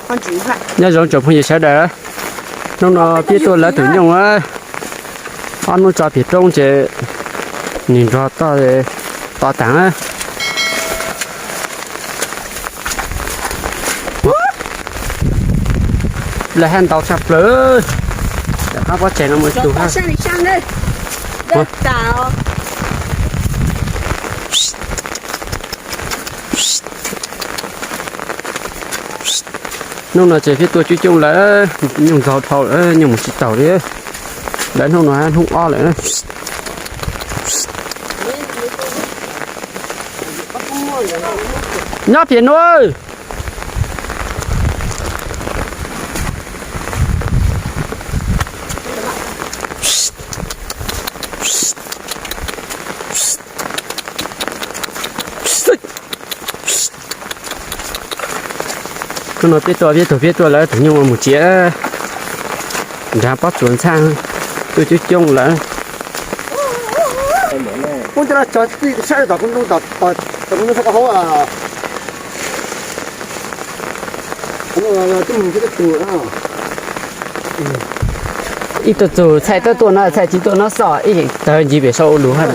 Nyob zoo tsoom phooj ywg sawv daws, hnub no peb tuaj lawv tus nyuj, ob hnub tso pem roob ces nws nrog toj to taag. Lawv haj ntau tshaj plaws, rov qab pob tsaig no mus ib tug hab. Hnub no ces peb tuaj coob coob lawm, nyuj ntxaug dhau lawm, nyuj mus tsis taus li. Lawv hnub no hnub ob lawm. Nyob pem nuav. Hnub no peb tuaj, peb tuaj, peb tuaj lawv tus nyuj mus txiav nrad pob tsuas ntxhab, tuaj coob coob lawm. Ib tug txug Txhais tub tuaj no, Txhais tsis tuaj no xwb, ib tawg ncig pem sau ua lus hab.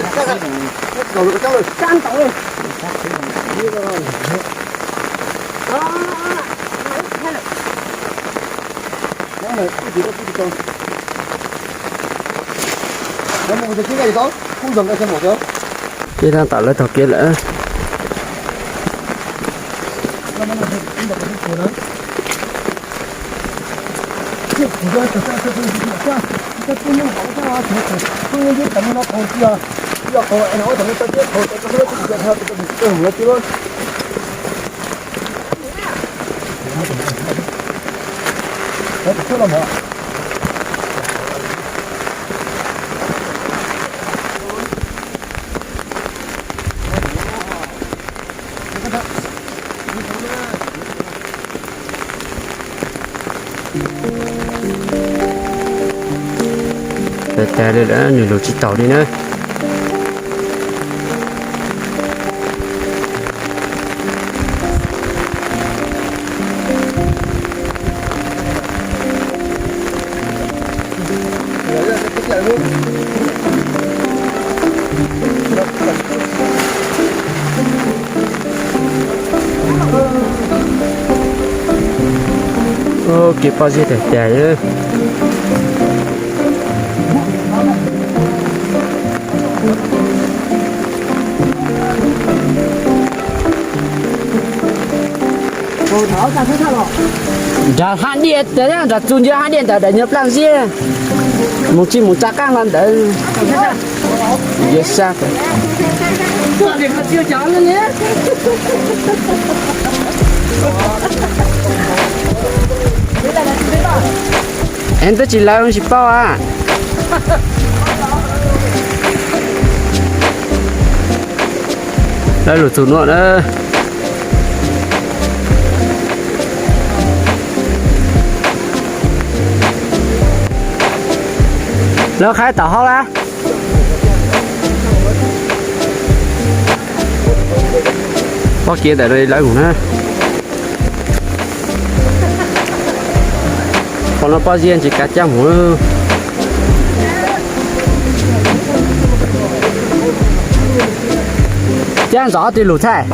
Peb tab tom lawv taug kev lawm. Tag li lawm, nws lug tsis taus li na. Kev pob zeb tag tag. Nram hab diaj, nram txug ntawm hab diaj ntawd daim nyuag plaaj zeb, mus tsis mus tsa qaab hlo ntawd. Yog sab. Es twb tsis lawv tsis paub a. Lawv lug txug nuav na. Lawv qhaib tom hauv lawm. Pob kev ntawm no lawv mus na. Qhov no pob zeb ntsis kav caj mus. Cab ntxov ob tug lug thaij.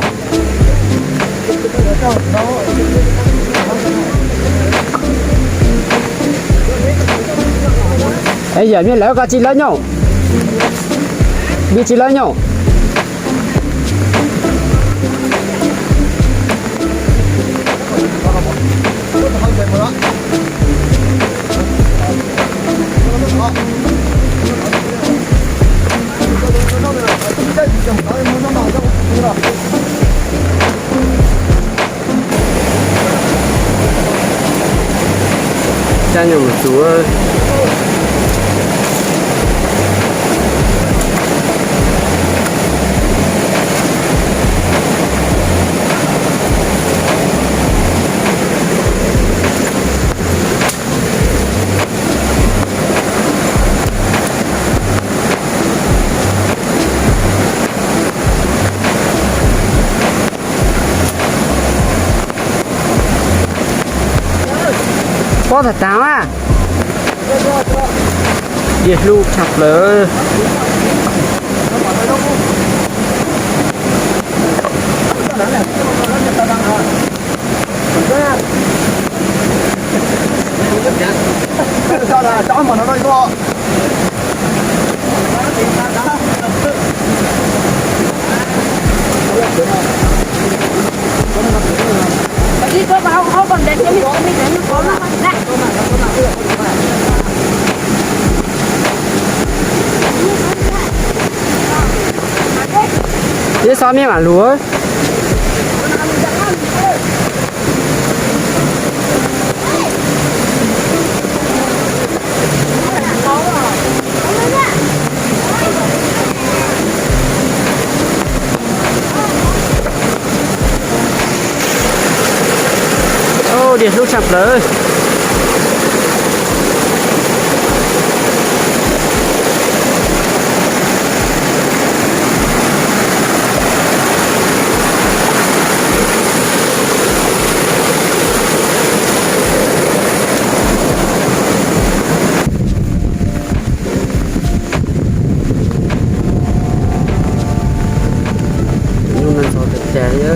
Es yam mej lawv ko tsis lawv nyuj, mej tsis lawv nyuj. Cab nyuj mus txug. Tag tag mas, diav hlub tshaj plaws. Ib xob me mam lug. Diav hlub tshaj plaws. Ntxhov tag tag li.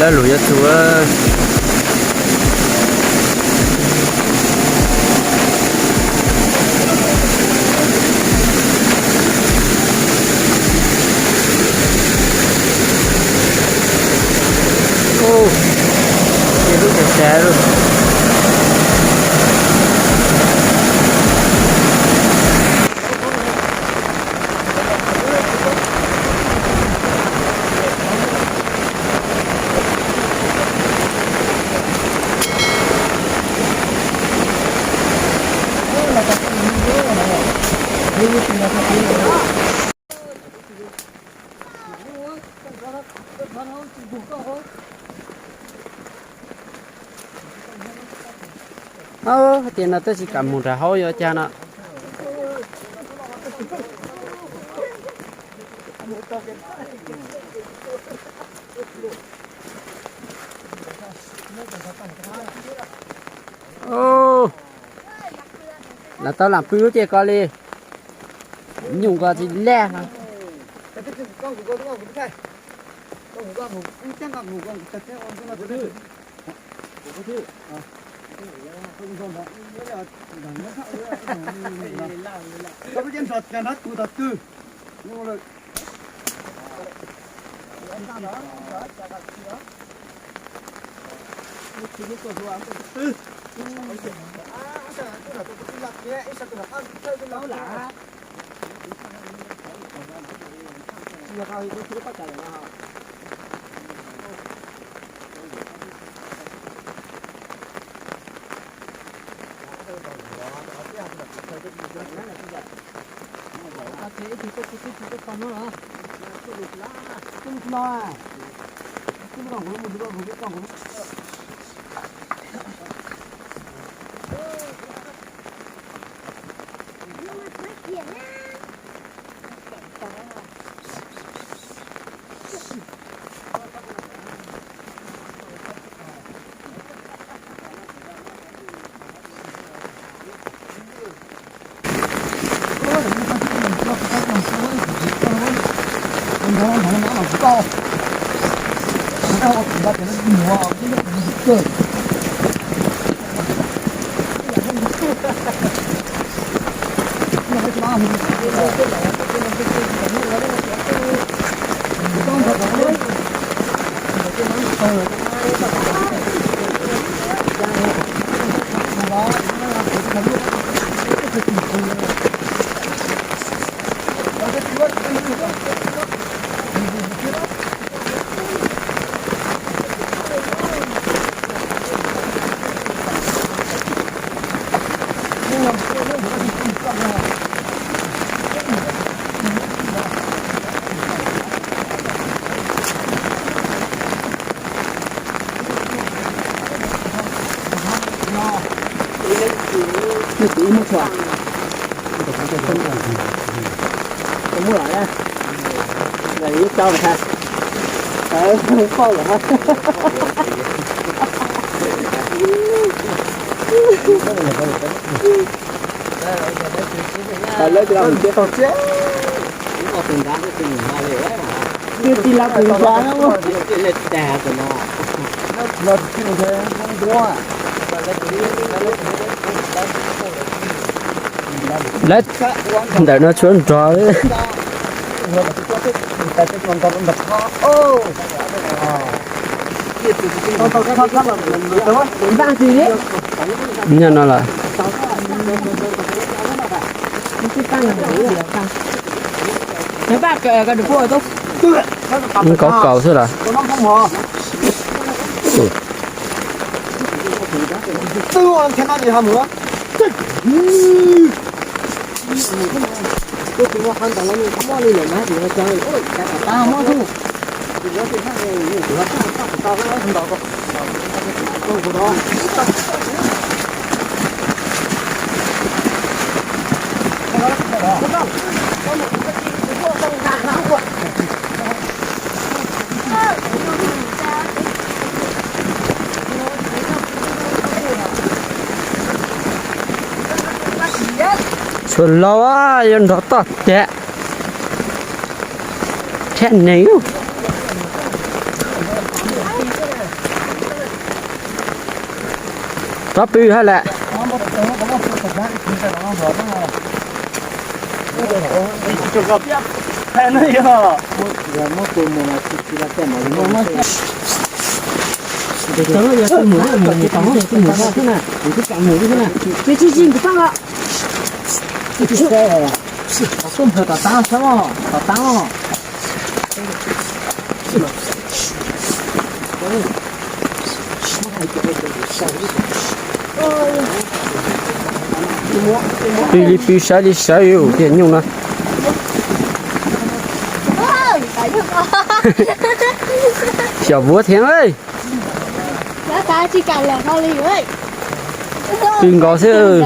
Lawv lus yuav txug. Ub, lub tsheb lub. Hais tias no twb tsis kam mus nram hauv yuav cas no. Los tau lam pw lub tiaj ko li. Nyuj nkaus tsis laj. Tus ib muab tshuaj. Tus muab lawm na. Lawm ib rau lawm ha. Tawv pauj lawm ha. Tawv lawv tus lam mus txiav tau txiav. Tus tis laus tus nrad na. Lawv ntawm no tshuav nrog. Nyob no lawm. Nkaus kaus xwb lawm. Tshuav laus yuav nrog toj tag. Tshab neeg. Rov pw hab lawm. Pw li pw sawv li sawv tiag nyuj no. Xyom vuav thiab. Pw nkaus xwb.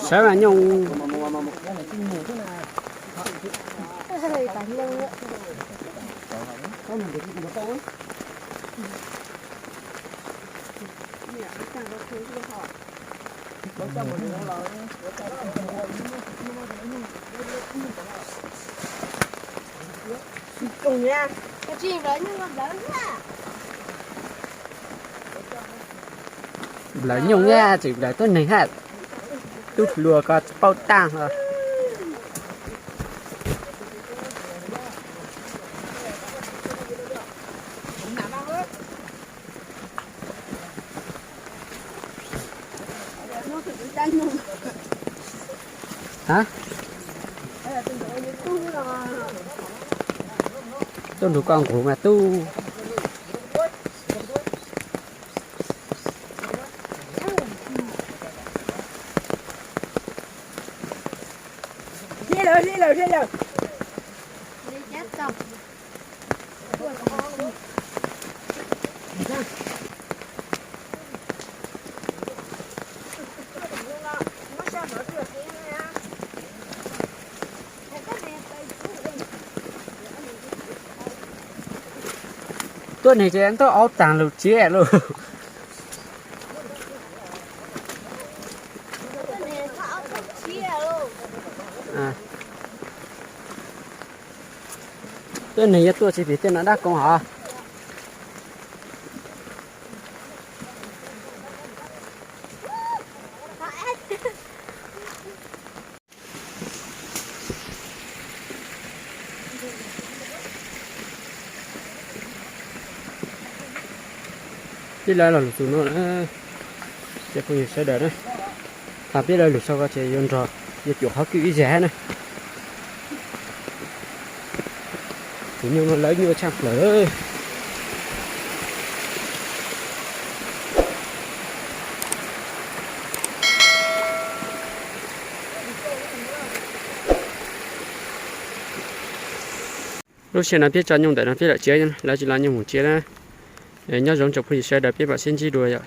Sawv mas nyuj. Nplawv nyuj nyab tseem nplawv tuab neeg hab. Tub hluas ko pauj tag os. Tub nrug koj nqus mas tub. Tuab neeg ces ntaub aub taag lug tsiab lug. Tuab neeg yuav tuaj tsis pim tej no dab koob hov. Peb lawv los lug txug no na, cov phooj ywg sawv daws na, thaum peb lawv lug sau ko ces yuav nrog, yuav cuam qhov kwj ib zag hab na. Tus nyuj no lawv nyuaj tshaj plawg lawm. Lub sij hawm no peb tso nyuj ntawm no peb los tsev, lawv tsis los nyuj mus tsev na. Nyob zoo tsoom phooj ywg sawv daws, peb mam sib ntsib dua yom.